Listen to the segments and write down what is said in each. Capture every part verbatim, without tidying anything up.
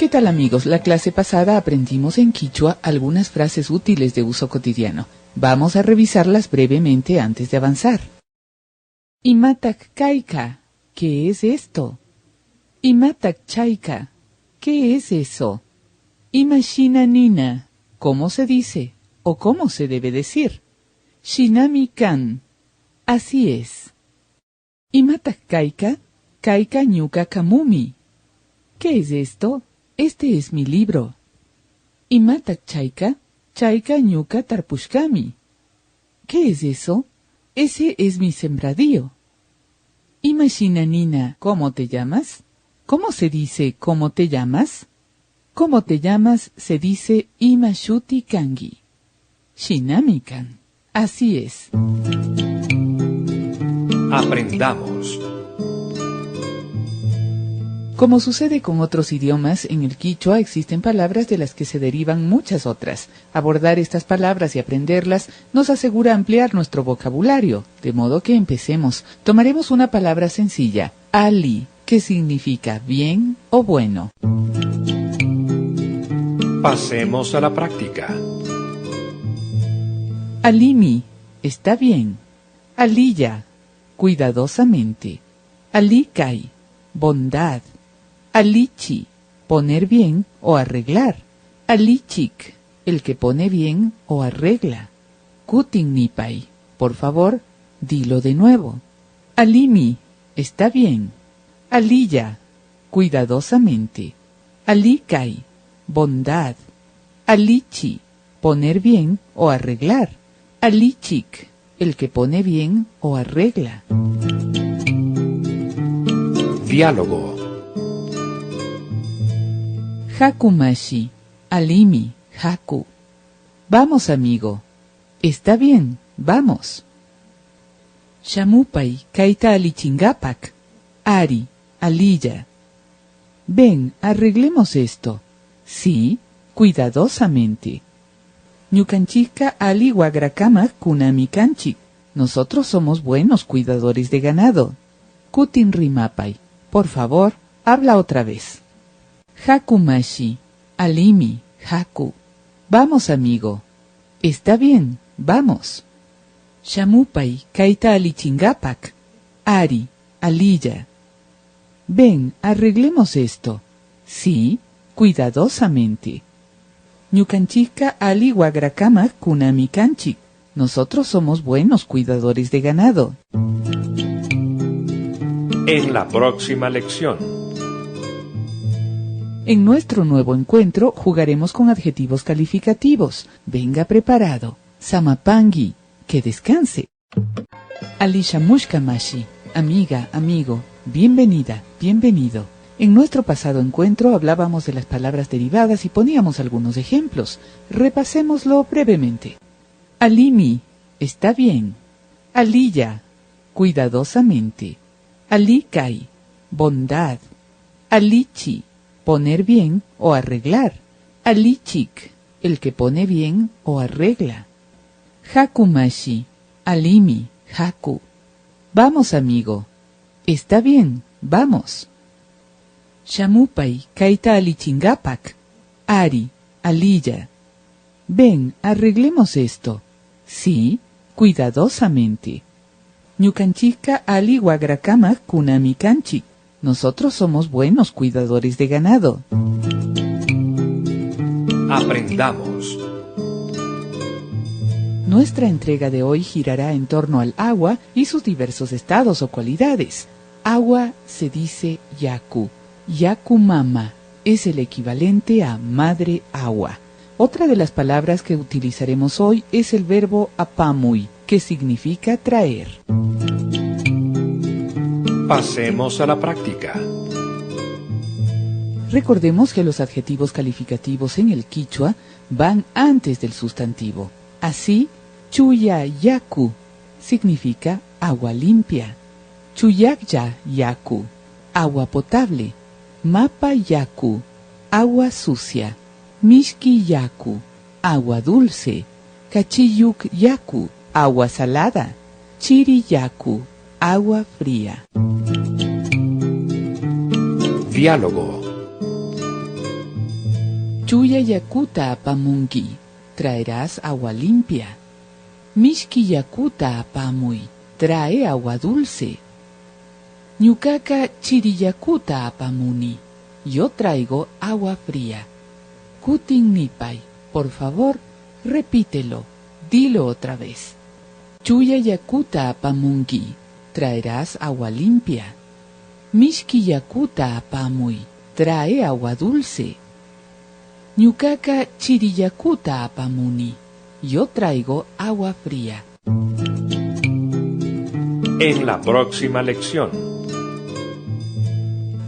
¿Qué tal, amigos? La clase pasada aprendimos en quichua algunas frases útiles de uso cotidiano. Vamos a revisarlas brevemente antes de avanzar. Imatak kayka, ¿qué es esto? Imatak chayka, ¿qué es eso? Imashina nina, ¿cómo se dice o cómo se debe decir? Shinami kan, así es. Imatak kayka? Kayka ñuka kamumi. ¿Qué es esto? Este es mi libro. Imatak chayka? Chayka ñuka tarpushkami. ¿Qué es eso? Ese es mi sembradío. Imashina nina, ¿cómo te llamas? ¿Cómo se dice cómo te llamas? ¿Cómo te llamas? Se dice ima shuti kanki. Shinami kan. Así es. Aprendamos. Como sucede con otros idiomas, en el quichua existen palabras de las que se derivan muchas otras. Abordar estas palabras y aprenderlas nos asegura ampliar nuestro vocabulario, de modo que empecemos. Tomaremos una palabra sencilla, alli, que significa bien o bueno. Pasemos a la práctica. Allimi, está bien. Alliya, cuidadosamente. Alli kay, bondad. Allichi, poner bien o arreglar. Allichik, el que pone bien o arregla. Kutin nipay, por favor, dilo de nuevo. Allimi, está bien. Alliya, cuidadosamente. Alli kay, bondad. Allichi, poner bien o arreglar. Allichik, el que pone bien o arregla. Diálogo. Haku mashi, allimi, haku. Vamos, amigo. Está bien, vamos. Shamupay, kayta allichinkapak. Ari, alliya. Ven, arreglemos esto. Sí, cuidadosamente. Ñukanchikka alli wakrakamakkunami kanchik. Nosotros somos buenos cuidadores de ganado. Kutin rimapay. Por favor, habla otra vez. Haku mashi, allimi, haku. Vamos, amigo. Está bien, vamos. Shamupay, kayta allichinkapak. Ari, alliya. Ven, arreglemos esto. Sí, cuidadosamente. Ñukanchikka alli wakrakamakkunami kanchik. Nosotros somos buenos cuidadores de ganado. En la próxima lección. En nuestro nuevo encuentro jugaremos con adjetivos calificativos. Venga preparado. Samapanki. Que descanse. Alli shamushka mashi, amiga, amigo, bienvenida, bienvenido. En nuestro pasado encuentro hablábamos de las palabras derivadas y poníamos algunos ejemplos. Repasémoslo brevemente. Allimi, está bien. Alliya, cuidadosamente. Alli kay, bondad. Allichi, poner bien o arreglar. Allichik, el que pone bien o arregla. Haku mashi, allimi, haku. Vamos, amigo. Está bien, vamos. Shamupay, kayta allichinkapak. Ari, alliya. Ven, arreglemos esto. Sí, cuidadosamente. Ñukanchikka alli wakrakamakkunami kanchik. Nosotros somos buenos cuidadores de ganado. Aprendamos. Nuestra entrega de hoy girará en torno al agua y sus diversos estados o cualidades. Agua se dice yaku. Yaku mama es el equivalente a madre agua. Otra de las palabras que utilizaremos hoy es el verbo apamuy, que significa traer. Pasemos a la práctica. Recordemos que los adjetivos calificativos en el quichua van antes del sustantivo. Así, chuya yaku significa agua limpia. Chuyaklla yaku, agua potable. Mapa yaku, agua sucia. Mishki yaku, agua dulce. Kachiyuk yaku, agua salada. Chiri yaku, agua fría. Diálogo. Chuya yakuta apamunki, traerás agua limpia. Mishki yakuta apamuy, trae agua dulce. Ñukaka chiri yakuta apamuni, yo traigo agua fría. Kutin nipay, por favor, repítelo, dilo otra vez. Chuya yakuta apamunki, traerás agua limpia. Mishki yakuta apamuy, trae agua dulce. Ñukaka chiri yakuta apamuni, yo traigo agua fría. En la próxima lección.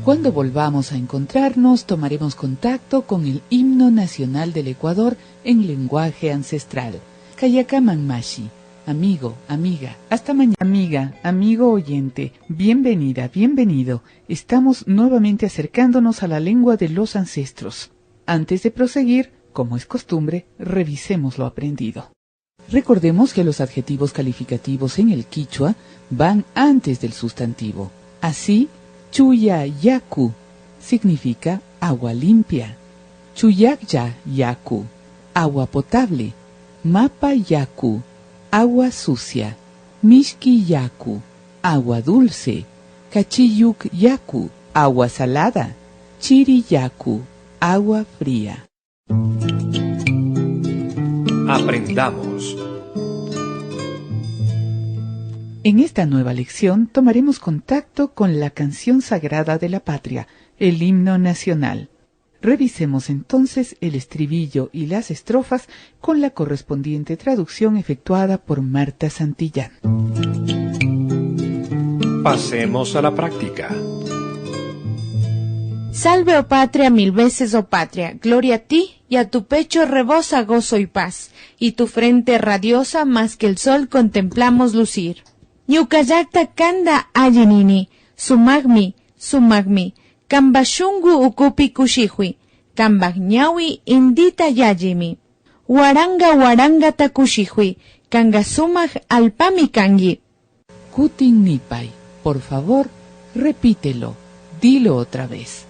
Cuando volvamos a encontrarnos, tomaremos contacto con el himno nacional del Ecuador en lenguaje ancestral. Kayakaman mashi, amigo, amiga. Hasta mañana. Amiga, amigo oyente, bienvenida, bienvenido. Estamos nuevamente acercándonos a la lengua de los ancestros. Antes de proseguir, como es costumbre, revisemos lo aprendido. Recordemos que los adjetivos calificativos en el quichua van antes del sustantivo. Así, chuya yaku significa agua limpia. Chuyaklla yaku, agua potable. Mapa yaku, agua sucia. Mishki yaku, agua dulce. Kachiyuk yaku, agua salada. Chiri yaku, agua fría. Aprendamos. En esta nueva lección tomaremos contacto con la canción sagrada de la patria, el himno nacional. Revisemos entonces el estribillo y las estrofas con la correspondiente traducción efectuada por Marta Santillán. Pasemos a la práctica. Salve, oh patria, mil veces, oh patria, gloria a ti, y a tu pecho rebosa gozo y paz, y tu frente radiosa más que el sol contemplamos lucir. Ñuka llakta kanta alli nini, sumakmi, sumakmi, kanpa shunku ukupi kushikuy, kanpak ñawi intita yallimi. Waranka warankata kushikuy, kanka sumak allpami kanki. Kutin nipay, por favor, repítelo, dilo otra vez.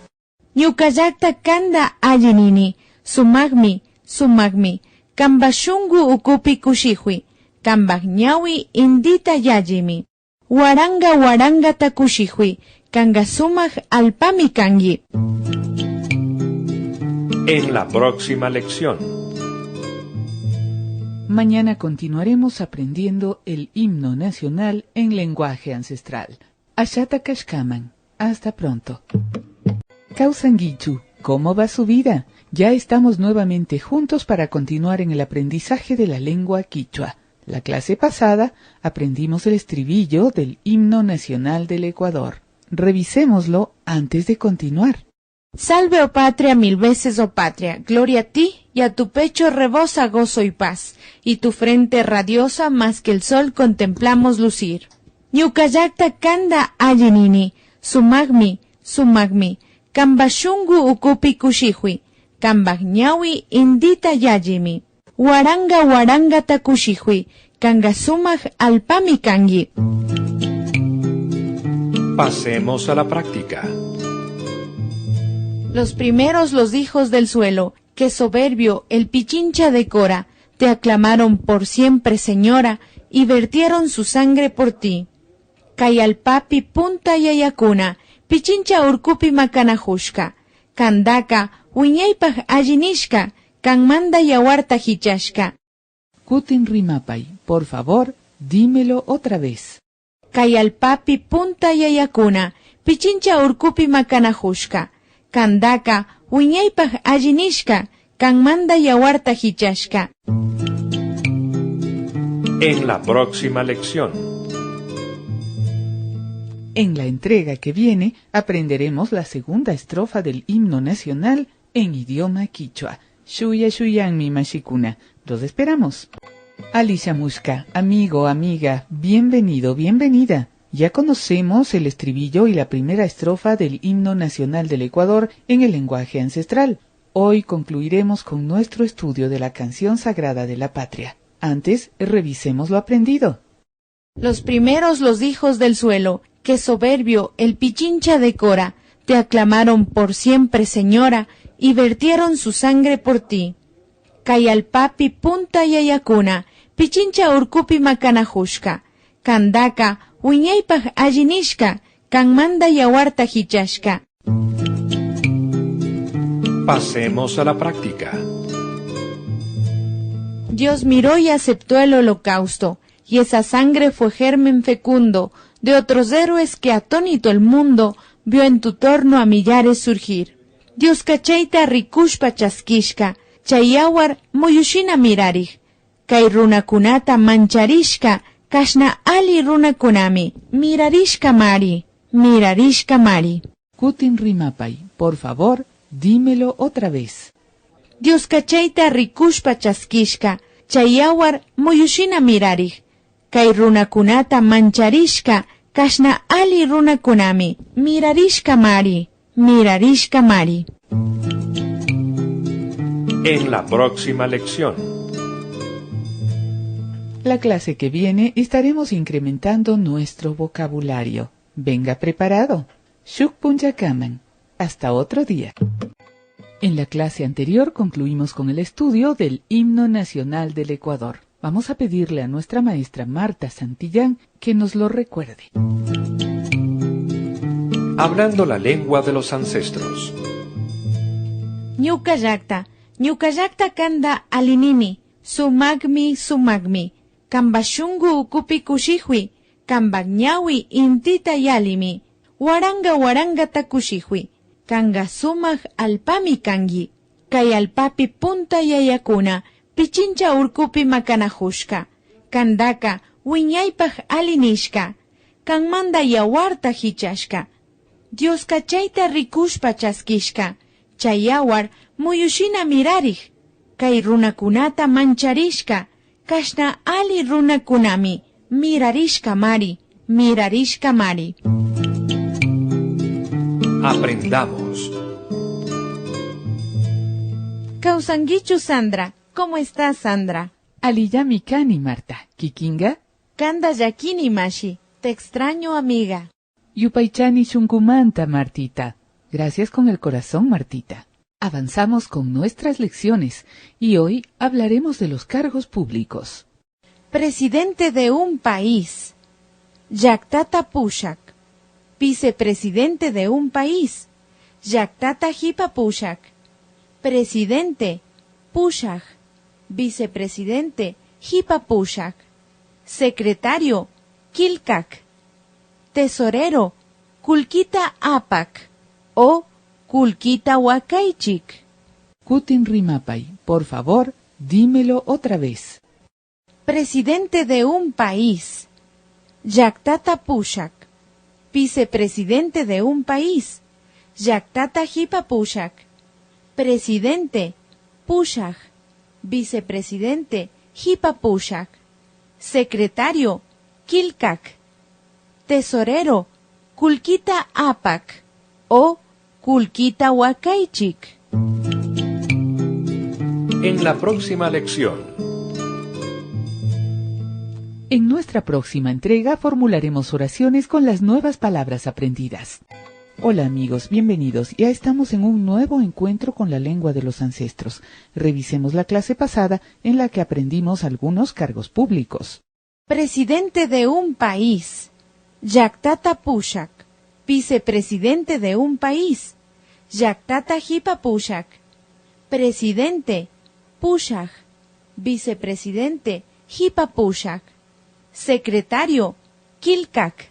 Ñuka llakta kanta alli nini, sumakmi, sumakmi, kanpa shunku ukupi kushikuy, kanpak ñawi intita yallimi. Waranka warankata kushikuy, kanka sumak allpami kanki. En la próxima lección. Mañana continuaremos aprendiendo el himno nacional en lenguaje ancestral. Ashata kashkaman. Hasta pronto. Kawsankichu, ¿cómo va su vida? Ya estamos nuevamente juntos para continuar en el aprendizaje de la lengua quichua. La clase pasada aprendimos el estribillo del himno nacional del Ecuador. Revisémoslo antes de continuar. Salve, oh patria, mil veces, oh patria, gloria a ti, y a tu pecho rebosa gozo y paz, y tu frente radiosa más que el sol contemplamos lucir. Ñuka llakta kanta alli nini, sumakmi, sumakmi, kanpa shunku ukupi kushikuy, kanpak ñawi intita yallimi. Waranka warankata kushikuy, kanka sumak allpami kanki. Pasemos a la práctica. Los primeros los hijos del suelo, que soberbio el Pichincha decora, te aclamaron por siempre señora y vertieron su sangre por ti. Kay allpapi punta yayakuna, Pichincha urkupi makanakushka, kantaka wiñaypak alli nishka, kanmanta yawarta hichashka. Kutin rimapay, por favor, dímelo otra vez. Kay allpapi punta yayakuna, Pichincha urkupi makanakushka, kantaka wiñaypak alli nishka, kanmanta yawarta hichashka. En la próxima lección. En la entrega que viene, aprenderemos la segunda estrofa del himno nacional en idioma quichua. Shuya shuyanmi, mashikuna. Los esperamos. Alicia Mushka, amigo, amiga, bienvenido, bienvenida. Ya conocemos el estribillo y la primera estrofa del himno nacional del Ecuador en el lenguaje ancestral. Hoy concluiremos con nuestro estudio de la canción sagrada de la patria. Antes, revisemos lo aprendido. Los primeros los hijos del suelo, que soberbio el Pichincha decora, te aclamaron por siempre señora Y vertieron su sangre por ti. Kay allpapi punta yayakuna pichincha urkupi makanajushka. Kandaka wiñaypak alli nishka, kanmanda yawarta hichashka. Pasemos a la práctica. Dios miró y aceptó el holocausto, y esa sangre fue germen fecundo de otros héroes que atónito el mundo vio en tu torno a millares surgir. Dios kachayta rikushpa chaskishka, chay yawar muyushina mirarik. Kay runakunata mancharishka kashna alli runakunami. Mirarishkamari, mirarishkamari. Kutin rimapay, por favor, dímelo otra vez. Dios kachayta rikushpa chaskishka, chay yawar muyushina mirarik. Kay runakunata mancharishka kashna alli runakunami. Mirarishkamari, mirarishkamari. En la próxima lección. La clase que viene estaremos incrementando nuestro vocabulario. Venga preparado. Shuk punllakaman. Hasta otro día. En la clase anterior concluimos con el estudio del himno nacional del Ecuador. Vamos a pedirle a nuestra maestra Marta Santillán que nos lo recuerde. Hablando la lengua de los ancestros. Ñuka llakta, ñuka llakta kanda alli nini, sumakmi, sumakmi. Kanpa shunku ukupi kushikwi, kanpa ñawi intita yallimi. Waranka warankata kushikwi, kanka sumak allpami kanki. Kay allpapi punta yayakuna pichincha urkupi makanajushka. Kandaka wiñaypak alli nishka, kanmanta yawarta hichashka. Dioska chayta rikushpa chaskishka, chay yawar muyushina mirarik. Kay runakunata mancharishka, kashna alli runakunami. Mirarishkamari, mirarishkamari. Aprendamos. Kawsankichu, Sandra? ¿Cómo estás, Sandra? Allillami kani, Marta. ¿Kikinka? Kanta llakini, mashi. Te extraño, amiga. Yupaychani shunkumanta, Martita. Gracias con el corazón, Martita. Avanzamos con nuestras lecciones y hoy hablaremos de los cargos públicos. Presidente de un país. Llaktata pushak. Vicepresidente de un país. Llaktata hipa pushak. Presidente, pushak. Vicepresidente, hipa pushak. Secretario, killkak. Tesorero, kullkita apak o kullkita wakaychik. Kutin rimapay, por favor, dímelo otra vez. Presidente de un país. Llaktata pushak. Vicepresidente de un país. Llaktata hipa pushak. Presidente, pushak. Vicepresidente, hipa pushak. Secretario, killkak. Tesorero, kullkita apak o kullkita wakaychik. En la próxima lección. En nuestra próxima entrega formularemos oraciones con las nuevas palabras aprendidas. Hola amigos, bienvenidos. Ya estamos en un nuevo encuentro con la lengua de los ancestros. Revisemos la clase pasada en la que aprendimos algunos cargos públicos. Presidente de un país. Llaktata pushak. Vicepresidente de un país. Llaktata hipa pushak. Presidente, pushak. Vicepresidente, hipa pushak. Secretario, killkak.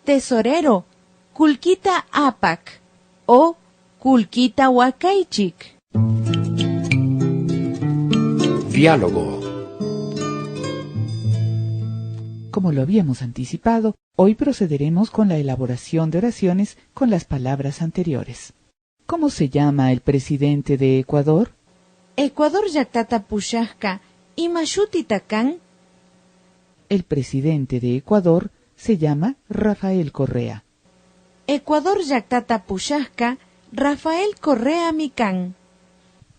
Tesorero, kullkita apak o kullkita wakaychik. Diálogo. Como lo habíamos anticipado, hoy procederemos con la elaboración de oraciones con las palabras anteriores. ¿Cómo se llama el presidente de Ecuador? Ecuador llaktata pushakka ima shutita kan? El presidente de Ecuador se llama Rafael Correa. Ecuador llaktata pushakka Rafael Correami kan.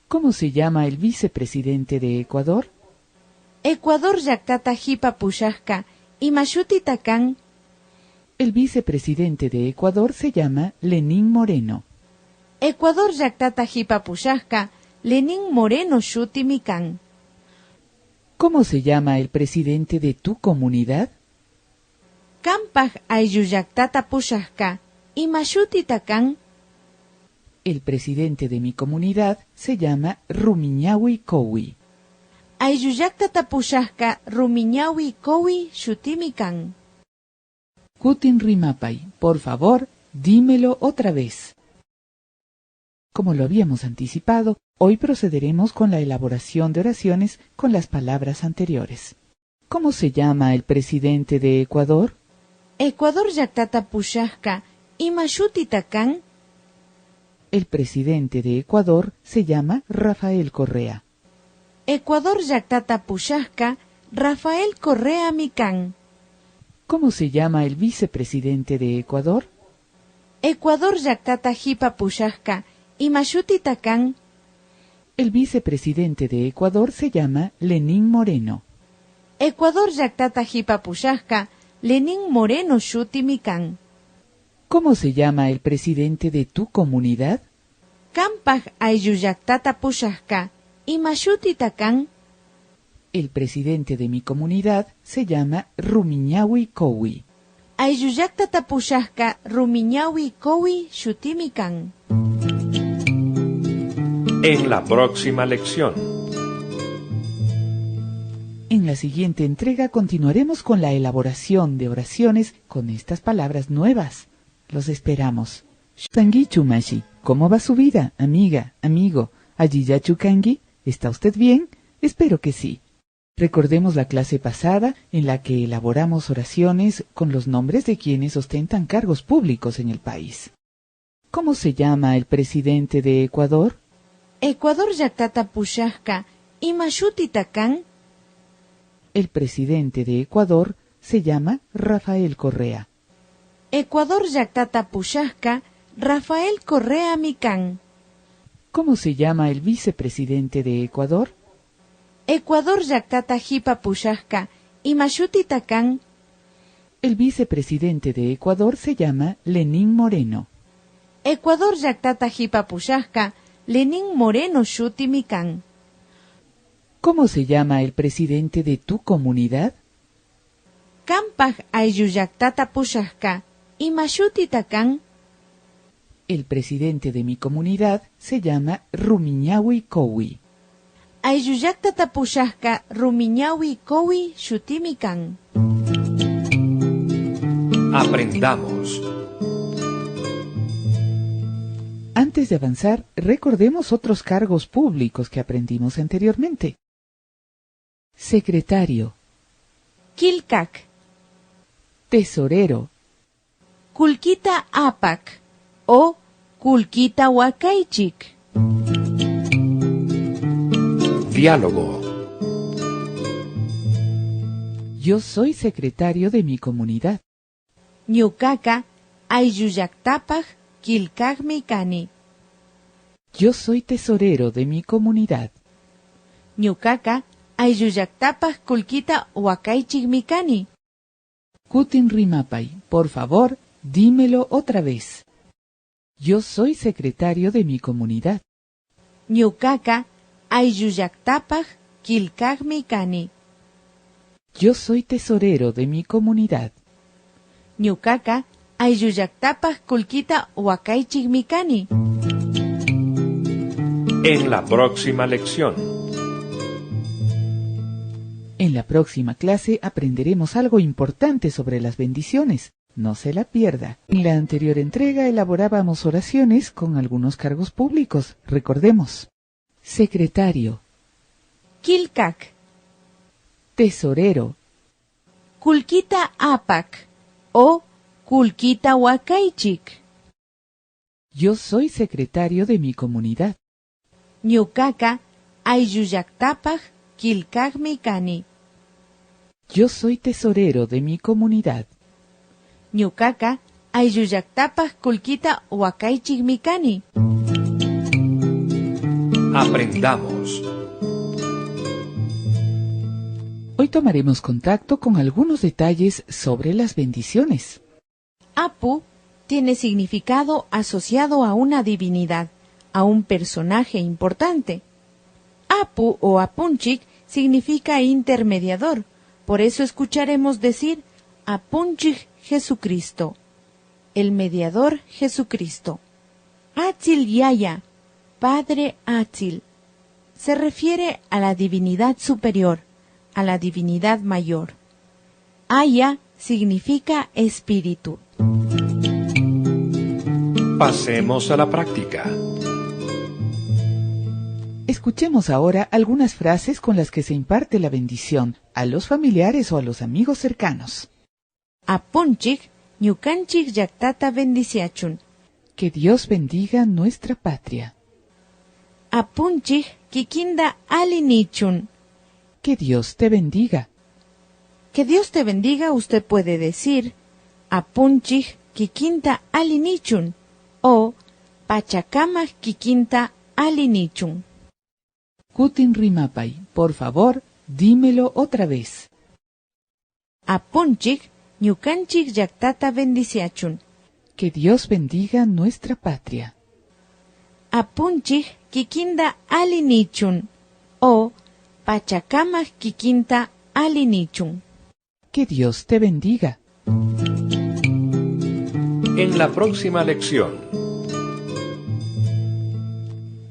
¿Cómo se llama el vicepresidente de Ecuador? Ecuador llaktata hipa pushakka ima shutita kan? El vicepresidente de Ecuador se llama Lenín Moreno. Ecuador llaktata hipa pushakka Lenín Moreno shutimi kan. ¿Cómo se llama el presidente de tu comunidad? Kanpak ayllu llaktata pushakka ima shutita kan? El presidente de mi comunidad se llama Rumiñawi Kowi. Ayllu llaktata pushakka Rumiñawi Kowi shutimi kan. Kutin rimapay, por favor, dímelo otra vez. Como lo habíamos anticipado, hoy procederemos con la elaboración de oraciones con las palabras anteriores. ¿Cómo se llama el presidente de Ecuador? Ecuador llaktata pushakka ima shutita kan? El presidente de Ecuador se llama Rafael Correa. Ecuador llaktata pushakka Rafael Correami kan. ¿Cómo se llama el vicepresidente de Ecuador? Ecuador llaktata hipa pushakka ima shutita kan? El vicepresidente de Ecuador se llama Lenín Moreno. Ecuador llaktata hipa pushakka Lenín Moreno shutimi kan. ¿Cómo se llama el presidente de tu comunidad? Kanpak ayllu llaktata pushakka ima shutita kan? El presidente de mi comunidad se llama Rumiñawi Kowi. Ayllu llaktata pushakka Rumiñawi Kowi shutimi kan. En la próxima lección. En la siguiente entrega continuaremos con la elaboración de oraciones con estas palabras nuevas. Los esperamos. Shutanguichu mashi, ¿cómo va su vida, amiga, amigo? ¿Allillachu kangui? ¿Está usted bien? Espero que sí. Recordemos la clase pasada en la que elaboramos oraciones con los nombres de quienes ostentan cargos públicos en el país. ¿Cómo se llama el presidente de Ecuador? Ecuador llaktata pushakka ima shutita kan? El presidente de Ecuador se llama Rafael Correa. Ecuador llaktata pushakka Rafael Correami kan. ¿Cómo se llama el vicepresidente de Ecuador? Ecuador llaktata hipa pushakka ima shutita kan? El vicepresidente de Ecuador se llama Lenín Moreno. Ecuador llaktata hipa pushakka Lenín Moreno shutimi kan. ¿Cómo se llama el presidente de tu comunidad? Kanpak ayllu llaktata pushakka ima shutita kan? El presidente de mi comunidad se llama Rumiñawi Kowi. Ayllu llaktata pushakka Rumiñawi Kowi shutimi kan. Aprendamos. Antes de avanzar, recordemos otros cargos públicos que aprendimos anteriormente. Secretario. Killkak. Tesorero. Kullkita apak o kullkita wakaychik. Diálogo. Yo soy secretario de mi comunidad. Ñukaka ayllu llaktapak killkakmi kani. Yo soy tesorero de mi comunidad. Ñukaka ayllu llaktapak kullkita wakaychikmi kani. Kutin rimapay, por favor, dímelo otra vez. Yo soy secretario de mi comunidad. Ñukaka ayllu llaktapak killkakmi kani. Yo soy tesorero de mi comunidad. Ñukaka ayllu llaktapak kullkita wakaychikmi kani. En la próxima lección. En la próxima clase aprenderemos algo importante sobre las bendiciones. No se la pierda. En la anterior entrega elaborábamos oraciones con algunos cargos públicos. Recordemos. Secretario. Killkak. Tesorero. Kullkita apak o kullkita wakaychik. Yo soy secretario de mi comunidad. Ñukaka ayllu llaktapak killkakmi kani. Yo soy tesorero de mi comunidad. Ñukaka ayllu llaktapak kullkita wakaychikmi kani. Aprendamos. Hoy tomaremos contacto con algunos detalles sobre las bendiciones. Apu, tiene significado asociado a una divinidad, a un personaje importante. Apu o apunchik significa intermediador, por eso escucharemos decir apunchik Jesucristo, el mediador Jesucristo. Atsil Yaya, Padre Atsil, se refiere a la divinidad superior, a la divinidad mayor. Aya significa espíritu. Pasemos a la práctica. Escuchemos ahora algunas frases con las que se imparte la bendición a los familiares o a los amigos cercanos. Apunchik ñukanchik llaktata bendiciachun. Que Dios bendiga nuestra patria. Apunchik kikinta alli nichun. Que Dios te bendiga. Que Dios te bendiga, usted puede decir, apunchik kikinta alli nichun o pachakamak kikinta alli nichun. Kutin rimapay, por favor, dímelo otra vez. Apunchik ñukanchik llaktata bendiciachun. Que Dios bendiga nuestra patria. Apunchik kikinta alli nichun o pachakamak kikinta alli nichun. Que Dios te bendiga. En la próxima lección.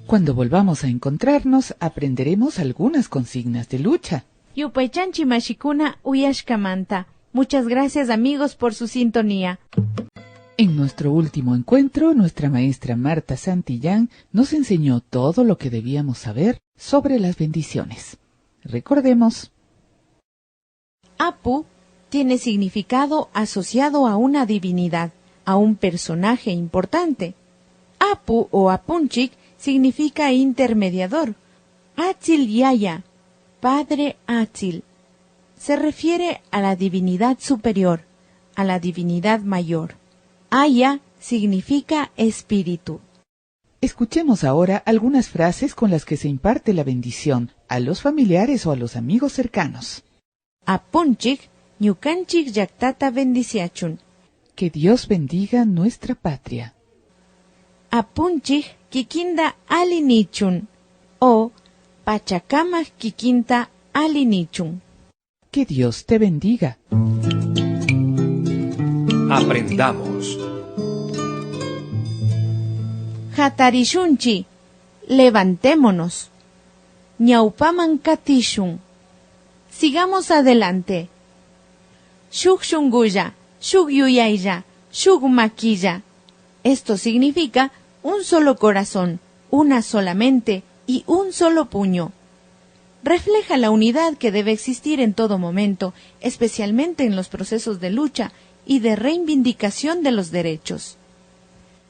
Cuando volvamos a encontrarnos, aprenderemos algunas consignas de lucha. Yupaychanchi mashikuna uyashkamanta. Muchas gracias, amigos, por su sintonía. En nuestro último encuentro, nuestra maestra Marta Santillán nos enseñó todo lo que debíamos saber sobre las bendiciones. Recordemos. Apu tiene significado asociado a una divinidad, a un personaje importante. Apu o apunchik significa intermediador. Atsil Yaya, Padre Atsil, se refiere a la divinidad superior, a la divinidad mayor. Aya significa espíritu. Escuchemos ahora algunas frases con las que se imparte la bendición a los familiares o a los amigos cercanos. Apunchik ñukanchik llaktata bendiciachun. Que Dios bendiga nuestra patria. Apunchik kikinta alli nichun o pachakamak kikinta alli nichun. Que Dios te bendiga. Aprendamos. Jatarishunchi. Levantémonos. Ñawpaman katishun. Sigamos adelante. Shuk shunkulla, shuk yuyaylla, shuk makilla. Esto significa un solo corazón, una sola mente y un solo puño. Refleja la unidad que debe existir en todo momento, especialmente en los procesos de lucha y de reivindicación de los derechos.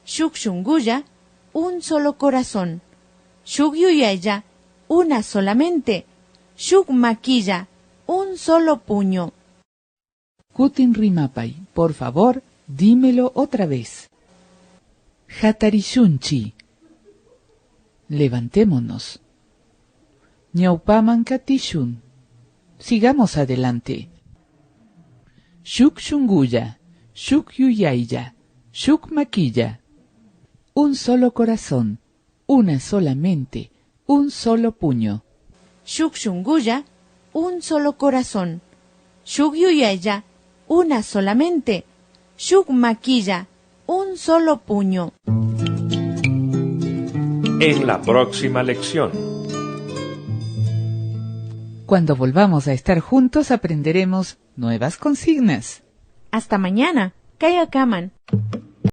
Shuk shunkulla, un solo corazón. Shuk yuyaylla, una sola mente. Shuk makilla, un solo puño. Kutin rimapay, por favor, dímelo otra vez. Jatarishunchi. Levantémonos. Ñawpaman katishun. Sigamos adelante. Shuk shunkulla, shuk yuyaylla, shuk makilla. Un solo corazón, una sola mente, un solo puño. Shuk shunkulla, un solo corazón. Shuk yuyaylla, una sola mente. Shuk makilla, un solo puño. En la próxima lección. Cuando volvamos a estar juntos, aprenderemos nuevas consignas. Hasta mañana. Kayakaman.